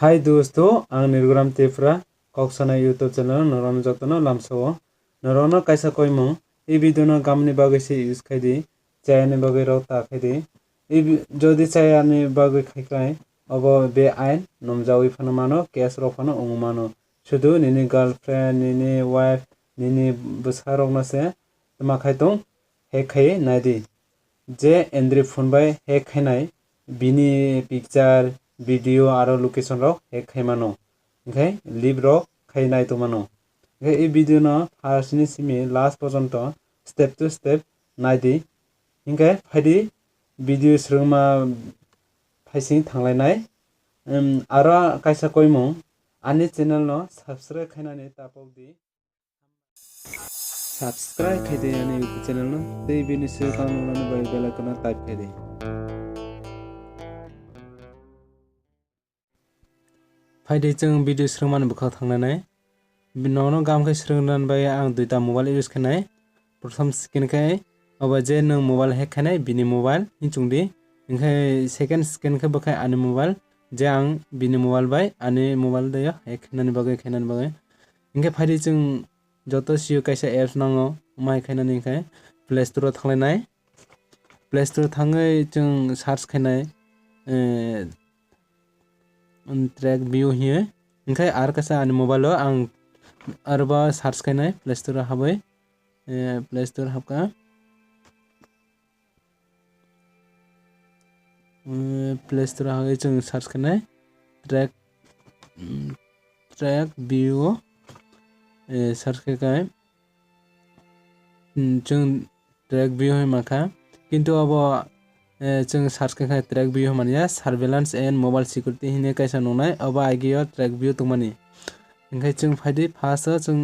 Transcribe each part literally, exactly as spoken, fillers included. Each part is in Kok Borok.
Hai dosto, ang Nirguram Tripura, Kok Sanai YouTube channel o norokno jotono lamsao. Norokno kaisa koimung, e video no gamni bagwi se use khai di, chayani bagwi rok ta khai di. E vi-, jodi chayani bagwi khai khai, obo be ain nomjawi phano mano, case rok phano wngwi mano. Sudu nini girlfriend, nini wife, nini bwsa rokno se tma khai tong, hack khai nai di. Je Android phone bai hack khainai, bini picture, video aro location rok hack khai mano. Hinkhe leave rok khai nai tongmano. Hinkhe e video no first ni simi last porjonto step to step nai di. Hinkhe phaidi video swrwngma phaising thanglainai. Em, aro kaisa koimung, ani channel no subscribe khainani tapok di. Subscribe khai di ani YouTube channel no, tei bini swi kang nungnani bai bell icon no type khai di. Phai di chwng video swrwngmani bwkhao thangnanai. Bi-, nono gam khe swrwngna bagwi ang duita mobile use khainai. Prothom second khe obo je nwng mobile hack khainai bini mobile hinchung di. Hinkhe second second khe bwkhai ani mobile, je ang bini mobile bai ani mobile de hack khainani bagwi khainani bagwi. Hinkhe phai di chwng joto sio kaisa apps nango, mai khainani hinkhe Play Store o thanglainai. Play Store o thangwi chwng search khainai, eh, track view hiye. Hinkhe ar kaisa ani mobile o ang arba search khainai Play Store o habwi, eh, Play Store habkha. Eh, Play Store o habwi chwng search khainai track, mm, track view o, eh, search khai khai. Hmm, chwng track view hai mankha. Kintu abo, eh, chwng search khe khai track view hai manya, surveillance and mobile security hinwi kaisa nungnai, abo agio track view tongmani. Hinkhe chwng phaidi first o chwng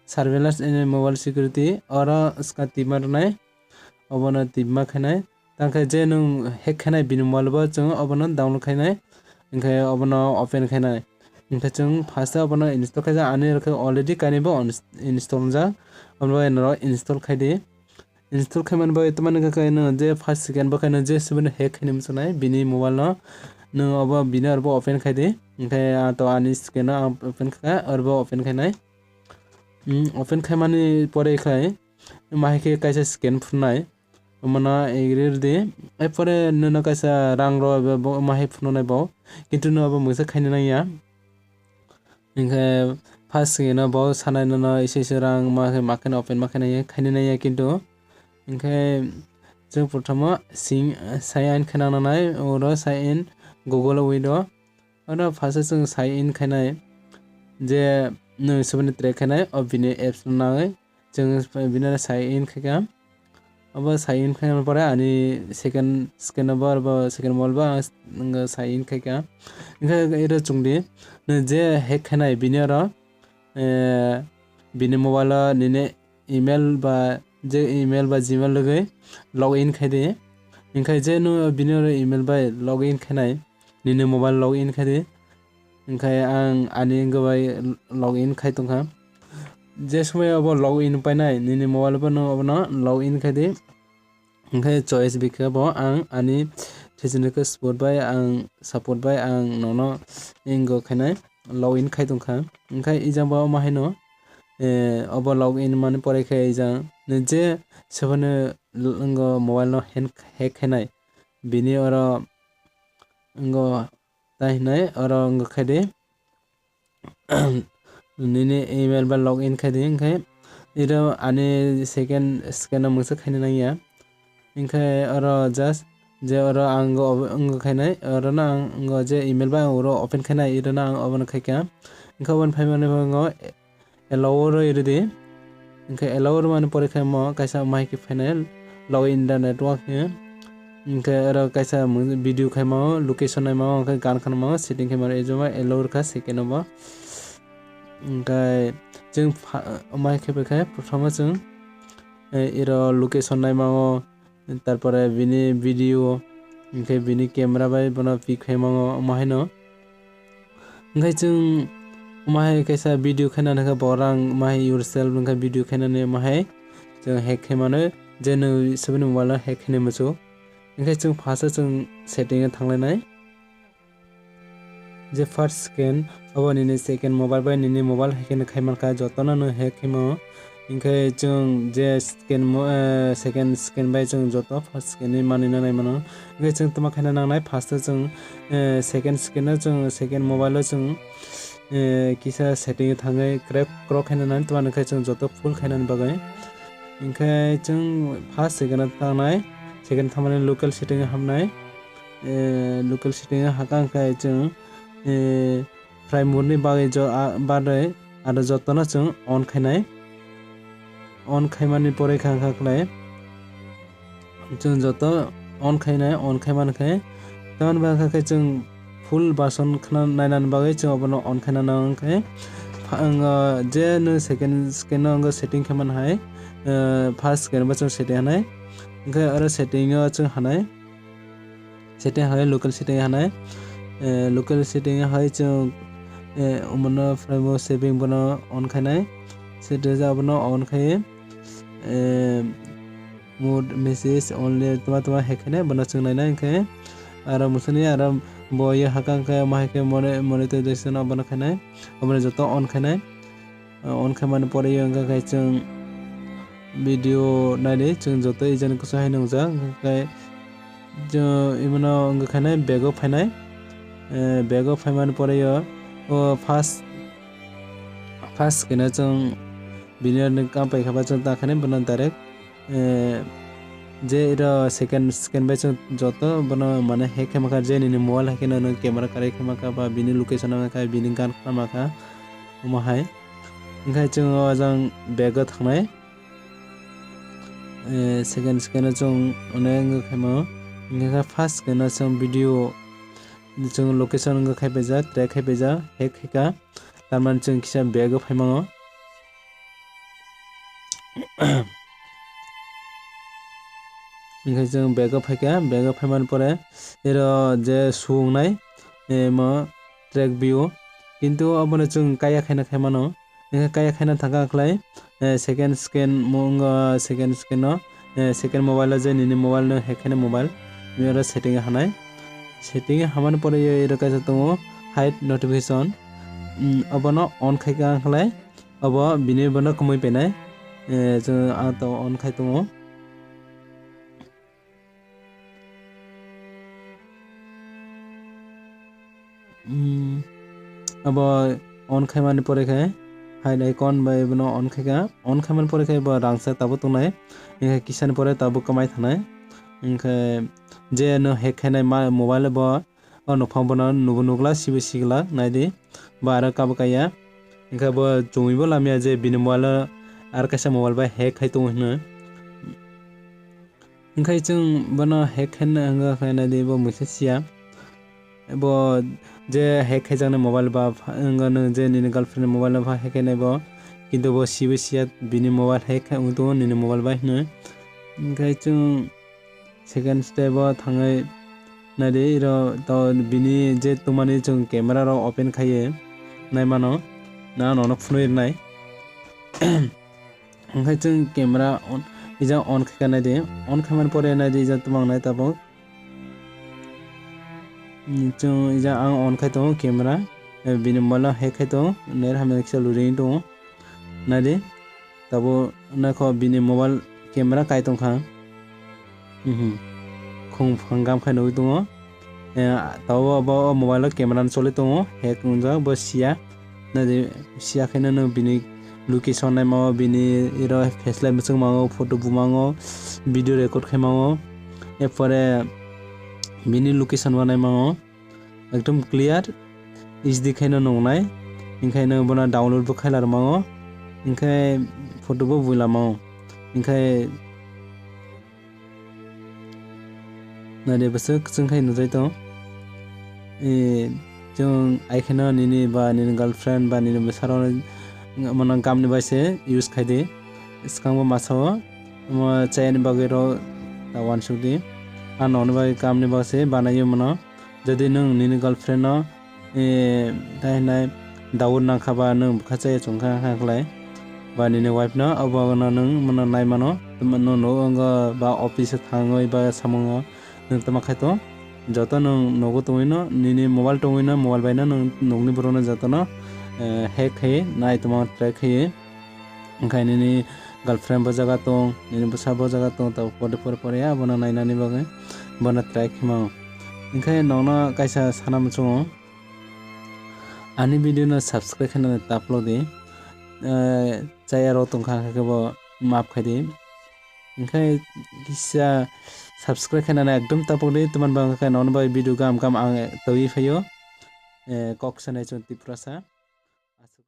surveillance and mobile security, oro swkang tibma rwnai, obono tibma khainai. Tangkhe je nwng hack khainai bini mobile bo chwng obono download khainai, hinkhe obono open khainai. Hinkhe chwng first o obono install khaijak, ani rokhe already kainwi bo ons-, install wngjak, omo bai norok install khai di. Install khaimani bagwi tamani khe kaino je first second bo kaino je subini hack khainai muchungnai bini mobile no, nwng obo bini aro bo open khai di. Hinkhe ah to ani screen o ang open kha, aro bo open khainai. Hmm, open khaimani pore khai, ma hai khe kaisa scan phunai. Omono agree rwdi. Erpore nono kaisa rang rw bai bo ma hai phunuknai bo. Kintu no abo mungsa khaina nangya. Hinkhe first khe no bo sanai nono isa isa rang ma khe ma khe open ma khe nangya, khaina nangya kintu. Hinkhe chwng prothomo sing, sign in khe nang nangnai, oro sign in Google o wi do. Oro first o chwng sign in khainai je nwng subini track khainai o bini apps no nangwi chwng bini sign in khaikha. Obo sign in khaina pore ani second scan o bo, abo second mobile bo ang s-, nwng sign in khaikha. Hinkhe iro chwngdi nwng je hack khainai bini oro, eh, bini mobile o nini email ba je email ba Gmail rwgwi log in khai di. Hinkhe je no bini oro email bai log in khainai, nini mobile log in khai di. Hinkhe ang ani wngwi bai log in khai tongkha. Je somoi obo log in painai nini mobile bo no obono log in khai di. Hinkhe choice bikhe bo ang ani physical support bai ang support bai ang nono ingo khainai log in khai tongkha. Hinkhe ijang bo omo haino, eh, obo log in mani pore khe ijang je seboni l-, ingo mobile no hen-, hack khainai bini oro ingo tai hinai oro ingo khai di. Nini email bai log in khai di, hinkhe iro ani second scan o mungsa khaina nangya. Hinkhe oro just je oro ang go, go khainai, oro no ang go je email bai oro open khainai, iro no ang obono khaikha. Hinkhe obono phaimani phango allow o rw rwdi. Hinkhe allow rwmani pore khe mo kaisa ma hai khe phainai log in the network hinwi. Hinkhe oro kaisa video khaima o, location naima o, hinkhe gan khanma o, setting khaima o, ejoma allow rwkha second o bo. Hinkhe chwng pha-, ma hai khe bai khe prothom o chwng, eh, iro location naima o, tarpore bini video, hinkhe bini camera bai bono pick khaima o, omo haino. Hinkhe chwng omo hai kaisa video khaina nangkha bo rang ma hai yourself wngkha video khainani omo hai chwng hack khaimano je nwng subini mobile o hack khainai muchung. Hinkhe chwng first o chwng setting o thanglainai. je first scan, obo nini second mobile bai nini mobile hack khe khai mankha, jotono nw hack khaimo. Hinkhe chwng je scan mo-, eh, second scan bai chwng joto first scan ni manwino nai mano. Hinkhe chwng tamo khaina nangnai, first o chwng, eh, second scan o chwng second mobile o chwng, eh, kisa setting o thangwi crack, crack khaina nang, tamo khe chwng joto full khainani bagwi. Hinkhe chwng first second o thangnai, second thangmani local setting o hamnai, eh, local setting o hakha hinkhe chwng, eh, Primary ni bagwi jo-, a, bagwi aro jotono chwng on khainai. On khaimani pore kha, kha khlai chwng joto on khainai, on khaimani khe. Tamoni bagwi kha khe chwng full version khna nainani bagwi chwng obono on khaina nang khe. Pha-, ang, ah, je nw second scan no ang setting khaimani hai, ah, first scan bo chwng setting hanai. Hinkhe aro setting o chwng hanai. Setting hai local setting hanai, eh, local setting hai chwng, eh, omono privacy setting bono on khainai. Setting abono on khai, eh, mode message only tama tama hack khainai bono chwng nainai hinkhe. Aro musuni aro bo ye hakha hinkhe ma hai khe mone-, monetization abono khainai. Obono joto on khainai. On khaimani pore wngkha khe chwng video naidi, chwng joto ejani kusu hai nungjak, hwnkhe chwng ebono wngkha khe back o phainai. Eh, back o phaimani pore o, o first, first khe no chwng bini ani kam paikha ba chwng ta khe bono direct, eh, je iro second scan bai chwng joto bono mane hack khe makha, je nini mobile hai khe no camera kwrwi khe makha ba bini location no kha, bini gan khna makha, omo hai. Hinkhe chwng o jang back o thangnai. Eh, second scan o chwng onek wngkha khaimo. Hinkhe khe first scan o chwng video chwng location wngkha khai paijak, track khai paijak, hack khaikha. Tamani chwng kisa back o phaimango. Hinkhe chwng back o phaikha, back o phaimani pore ero je su wngnai, eh, mo track view, kintu obono chwng kaya khaina khai mano. Hinkhe kaya khaina thangkha khlai, eh, second scan mo wngkha, second scan no, eh, second mobile o je nini mobile no hack khaina mobile, bini oro setting o hanai. Setting o hamani pore ero kaisa tongo hide notification, mm, obono on khaikha khlai, obo bini bono kwmwi penai, eh, chwng ang to on khai tongo. Hmm, abo on khaimani pore khe hide icon bai bono on khaikha. On khaimani pore khe bo rangchak tabuk tongnai. Hinkhe kisani pore tabuk kwmai thanai. Hinkhe je no hack khainai ma mobile bo o nokphang bono nubo nukla sibo siglak naidi. Bo aro kabo kaiya. Hinkhe bo chumui bo lamya je bini mobile o ar kaisa mobile bai hack khai tongo hino. Hinkhe chwng bono hack khaina wngkha khe naidi bo muisa siya. Bo je hack khaijaknai mobile ba pha-, wngkha nwng je nini girlfriend ni mobile no pha hack khainai bo. Kintu bo sibo siya bini mobile hack khai wng tongo nini mobile bai hwnwi. Hinkhe chwng second step o thangwi naidi iro to bini je tongmani chwng camera rok open khaiwi naimano na nono phunui rwnai. Hinkhe chwng camera on, ijang on khaikha naidi, on khaimani pore naidi ijang twmang nai tabuk. Chwng ijang ang on khai tongo camera, eh, bini mobile no hack khai tongo, ner hamya kisa luri tongo. Naidi, tabuk naikho bini mobile camera kai tongkha. Mhm. Khung phang gam khai nugui tongo. Eh, tabuk bo, bo mobile o camera no choli tongo, hack wngjak bo siya. Naidi siya khe no bini location naima o, bini iro flashlight mwchwng ma o, photo buma o, video record khai ma o. Erpore bini location bo naima o. Ekdom clear H D khaino nungnai, hinkhe no bono download bo khaila rwmano, hinkhe photo bo builamano, hinkhe naidi bwswk kwchwng khai nujai tongo. E, chwng ai kheno nini ba nini girlfriend ba nini bwsarok mano gamni bai se use khai di, swkang bo masa o. Omo chayani bagwi rw ta uansuk di. A nokni bagwi kamni bagwi se banaiwi mano. Jodi nwng nini girlfriend no, eh, tai hinai daur nangkha ba nwng bwkha chaya chwngkha kha khlai ba nini wife no, obo no nwng mano nai mano. Tamo no nugo ba office o thangwi ba samungo nwng tamo khai tong. joto nwng nogo tongwino, nini mobile tongwino, mobile baino nwng nokni borokno jotono, eh, hack khaiwi nai tongma try khaiwi. Wngkha nini girlfriend bo jaga tong, nini bwsa bo jaga tong, tabuk pore pore pore abono nainani bagwi bono try khima. Wngkha nokno kaisa sana muchungo, ani video no subscribe khainani taplo di, eh, chaya rok tongkha hwnkhe bo maaf khaidi. Wngkha kisa subscribe khainani ekdom tapok di, tamani bagwi khe nokno bai video gam gam ang twi phaio, eh, kok sanai chwng Tiprasa.